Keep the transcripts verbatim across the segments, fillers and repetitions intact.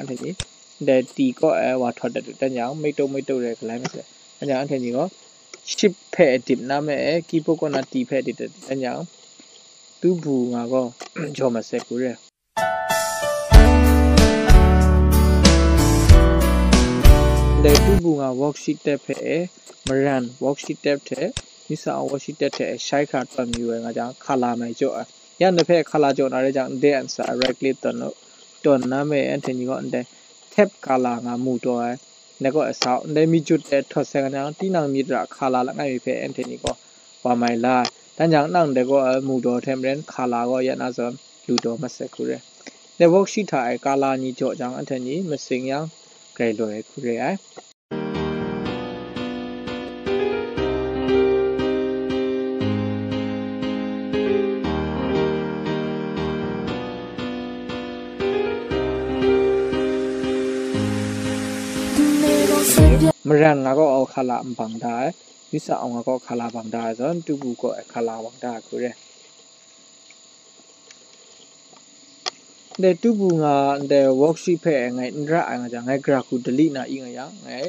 anhte ni, dai T kaw e wa htawt dat dat yang, mei tawk mei tawk re galai masai. Anhte anhte ni gaw, shift hpe dip na me e, keyboard kaw na T hpe dip dat dat yang, tubu nga gaw, jaw masai ku re. Dai tubu nga worksheet tab hpe e, maran worksheet tab hte, misa worksheet tab hte e, shai hkra tawn mayu ai nga jang, hkala mai jaw ai. Yan dai hpe hkala jaw na rai jang, ndai a ntsa right click tawn u, tawn na me anhte ni gaw ndai tap kala nga mu taw ai, ndai gaw asau, ndai myit jut de htawt sai nga jang, tinang myit ra hkala langai mi hpe anhte ni gaw wa mai la ai. Dan jang, nang ndai gaw mu taw hte maren hkala gaw ya na zawn lu taw mat sai hku re. Ndai worksheet hta e kala ni jaw jang, anhte ni masing yang grai loi ai hku re ai. Maran nga gaw au hkala n bang da ai, yusa au nga gaw hkala bang da ai zawn, tubu gaw hkala bang da ai hku re. Ndai tubu nga ndai worksheet hpe ngai n ra ai nga jang, ngai gara hku delete na i nga yang, ngai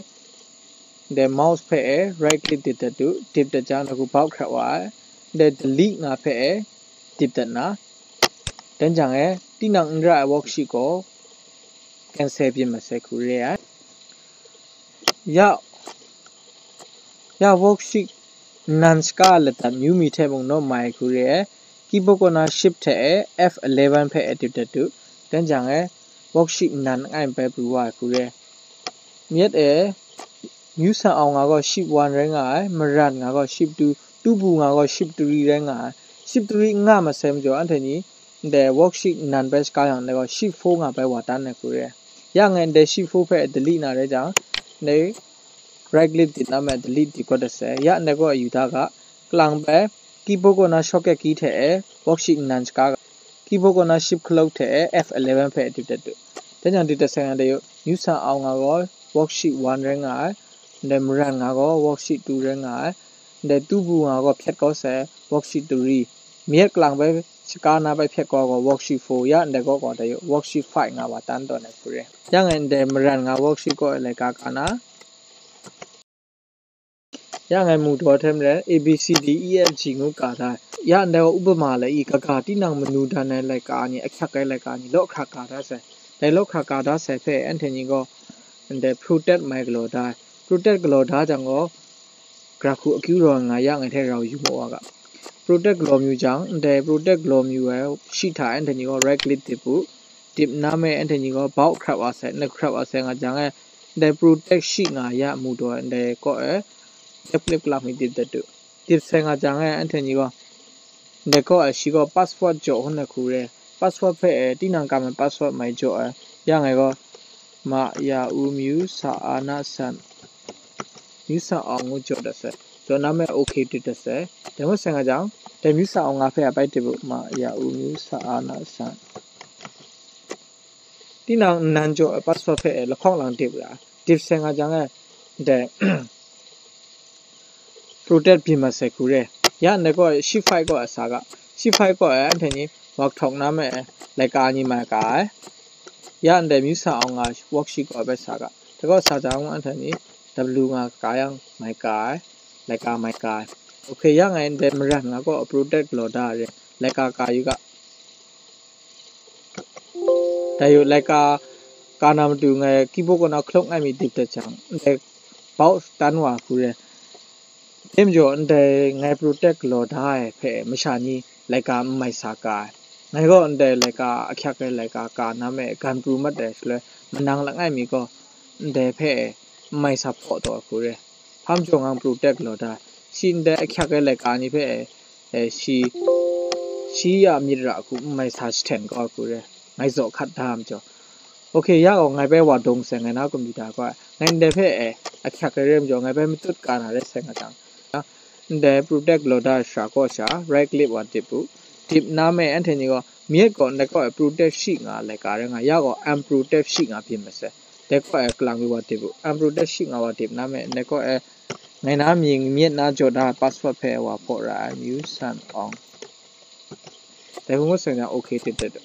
ndai mouse hpe e right click dip dat du, dip dat jang, dai hku bau hkrat wa ai, ndai delete nga hpe e dip dat na, dan jang e tinang n ra ai worksheet gaw cancel byin mat sai hku re ai. Ya, ya worksheet nan shaka ladat myu mi hte mung naw mai hku re ai. Keyboard kaw na shift hte e F eleven hpe e dip dat du. Dan jang e worksheet nan langai mi bai pru wa ai hku re. Myit e myu san au nga gaw shift one rai nga ai, maran nga gaw shift two, tubu nga gaw shift three rai nga ai. Shift three n nga masai majaw, anhte ni ndai worksheet nan bai shaka yang, ndai gaw shift four nga bai wa tan ai hku re. Ya ngai ndai shift four hpe delete na rai jang, ndai right click dip na me delete dip kawt dat sai. Ya ndai gaw yu da ga, kalang bai keyboard kaw na shortcut key hte e worksheet nan shaka ga, keyboard kaw na shift hkalok hte e F eleven hpe dip dat du. Dan jang dip dat sai nga, ndai myu san au nga gaw worksheet one rai nga ai, ndai maran nga gaw worksheet two rai nga ai, ndai tubu nga gaw hpyet kau sai worksheet three, myit kalang bai shaka na bai hpyet kau gaw worksheet four, ya ndai gaw gaw dai worksheet five nga wa tan tawn ai hku re. Ya ngai ndai maran nga worksheet kaw e laika ka na, ya ngai mu daw hte maren A B C D E F G ngu ka da. Ya ndai gaw upama lai i, kaga tinang manu dan ai laika ni, ahkyak ai laika ni, law hkra ka da sai. Dai law hkra ka da sai hpe anhte ni gaw ndai protect mai galaw da ai. Protect galaw da jang gaw, gara hku akyu rau nga ya ngai hte rau yu mu wa ga. Protect galaw myu jang, ndai protect galaw myu ai sheet hta e anhte ni gaw right click dip u, dip na me anhte ni gaw bau hkrat wa sai, na hkrat wa sai nga jang e, ndai protect sheet nga ya mu daw ai, ndai kaw e left click kalang mi dip dat du. Dip sai nga jang e, anhte ni gaw ndai kaw e shi gaw password jaw hkun ai hku re. Password hpe e tinang kam ai password mai jaw ai. Ya ngai gaw ma ya u myu sa a na san, myu sa awng ngu jaw dat sai. Jaw na me ok dip dat sai. Dai ngut sai nga jang, dai myu sa awng nga hpe a bai dip u, ma ya u myu sa a na san. Tinang nnan jaw ai password hpe e lahkawng lang dip ra, dip sai nga jang e, dai protect byin mat sai hku re. Ya ndai kaw e shift five kaw e sa ga, shift five kaw e anhte ni wa htawk na me e laika ni mai ka ai. Ya ndai myu sa awng nga worksheet kaw e bai sa ga, dai kaw sa jang anhte ni W nga ka yang mai ka ai, laika mai ka ai. Ok, ya ngai ndai maran nga kaw e protect galaw da re, laika ka yu ga. Dai yu, laika ka na matu ngai keyboard kaw na hkalok ngai mi dip dat jang, ndai bau tan wa hku re. Dai majaw, ndai ngai protect galaw da ai hpe masha ni laika n mai sa ka ai. Ngai gaw ndai laika ahkyak ai laika ka na me gan pru mat ai shaloi, manang langai mi gaw ndai hpe n mai sa hpaw taw ai hku re. Hpa majaw ngang protect galaw da ai. Shi ndai ahkyak ai laika ni hpe e, shi, shi a myit ra hku n mai sa jahten kau ai hku re, ngai zaw hkat da ai majaw. Ok, ya gaw ngai bai wa dawng sai, ngai na computer kaw e. Ngai ndai hpe e ahkyak ai re majaw, ngai bai matut ka na rai sai nga jang, ndai protect galaw da ai shara kaw sha right click wa dip u. Dip na me anhte ni gaw, myit gaw ndai kaw e protect sheet nga laika rai nga, ya gaw unprotect sheet nga byin mat sai. Dai kaw e kalang mi wa dip u. Unprotect sheet nga wa dip na me, ndai kaw e ngai na mying myit na jaw da ai password hpe wa hpaw ra ai, myu san awng. Dai hku ngut sai jang, ok dip dat u.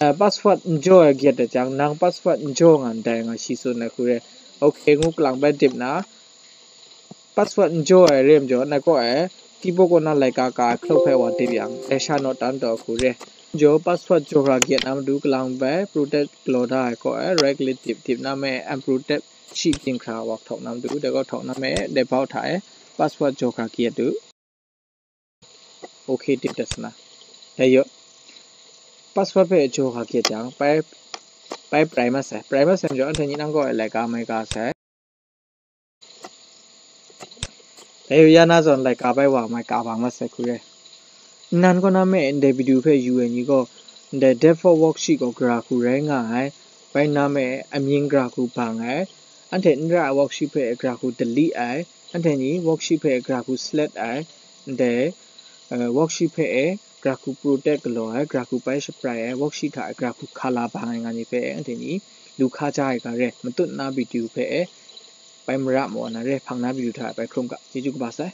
Eh, password n jaw ai gyet dat jang, nang password n jaw nga ndai nga shi tsun ai hku re. Ok ngu kalang bai dip na, password n jaw ai re majaw, ndai kaw e keyboard kaw na laika ka ai hkalok hpe wa dip yang, dai sha naw tan taw ai hku re. Majaw password jaw hkra gyet na matu kalang bai protect galaw da ai kaw e right click dip, dip na me unprotect sheet byin hkra wa htawk na matu, dai kaw htawk na me dai bau hta e password jaw hkra gyet u. Ok dip dat sa na. Dai yu, Password hpe jaw hkak yet jang, bai, bai prai mat sai. Prai mat sai majaw, anhte ni nang kaw e laika mai ka sai. Dai ya na zawn laika bai wa mai ka bang mat sai hku re. Nnan kaw na me ndai video hpe yu ai ni gaw, ndai default worksheet gaw gara hku rai nga ai, bai na me amying gara hku bang ai, anhte n ra ai worksheet hpe gara hku delete ai, anhte ni worksheet hpe gara hku select ai, ndai, eh, worksheet hpe e gara hku protect galaw ai, gara hku bai shaprai ai, worksheet hta e gara hku hkala bang ai nga ni hpe anhte ni lu hka ja ai ga re, matut na video hpe e bai mara maw na re, hpang na video hta e bai hkrum ga, chyeju kaba sai.